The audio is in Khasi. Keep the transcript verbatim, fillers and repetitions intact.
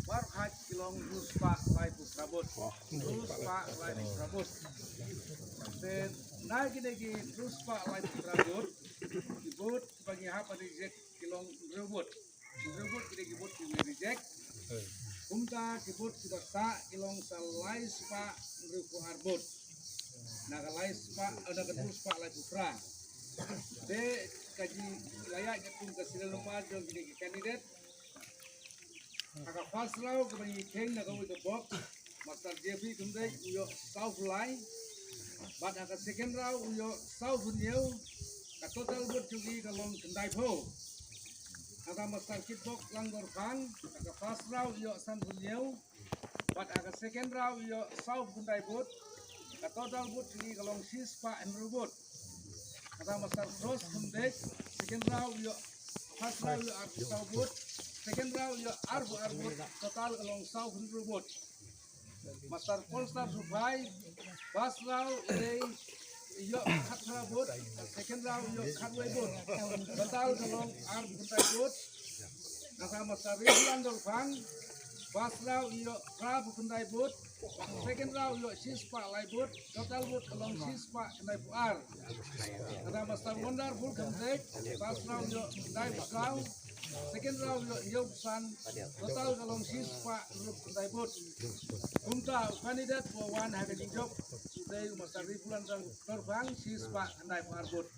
Bar haj ki long hynriew spah laiphew phra vote. Hynriew spah laiphew phra vote. Te na kine ki hynriew spah laiphew phra vote, ki vote kiba ngi hap ban reject ki long hynriew vote. Hynriew vote kine ki vote ki ngi reject. Kumta ki vote kiba sah ki long sa lai spah hynriewphew ar vote. Na ka lai spah, eh, na ka hynriew spah laiphew phra. Te ka jinglaitluid kum ka serial number jong kine ki candidate. Ha ka first round kaba ngi kheiñ na kawei ka box, Master Jeffrey Khymdeit u ïoh sawphew lai. Bad ha ka second round u ïoh sawphew hynñiew. Ka total vote jong ki ka long khyndaiphew. Ha ka Master Kitbok Langdorphang, ha ka first round u ïoh sanphew hynñiew. Bad ha ka second round u ïoh sawphew khyndai vote. Ka total vote jong ki ka long shispah hynriew vote. Ha ka Master Cross Khymdeit, second round u ïoh, first round u ïoh arphew saw vote, second round u ïoh arphew ar vote, total ka long sawphew hynriew vote. Master Polestar Suphai, first round u dei u ïoh khatphra vote, second round u ïoh khatwei vote. Total ka long arphew khyndai vote. Ha ka Master Rifle Langdorphang, first round u ïoh phraphew khyndai vote, second round u ïoh shispah lai vote, total vote ka long shispah khyndaiphew ar. Ha ka Master Wonderful Khymdeit, first round u ïoh khyndaiphew saw, second round u ïoh hynñiewphew san, total ka long shispah hynriewphew khyndai vote. Kumta u candidate uba wan ha ka jingjop u dei u Master Rifle Langdorphang, shispah khyndaiphew ar vote.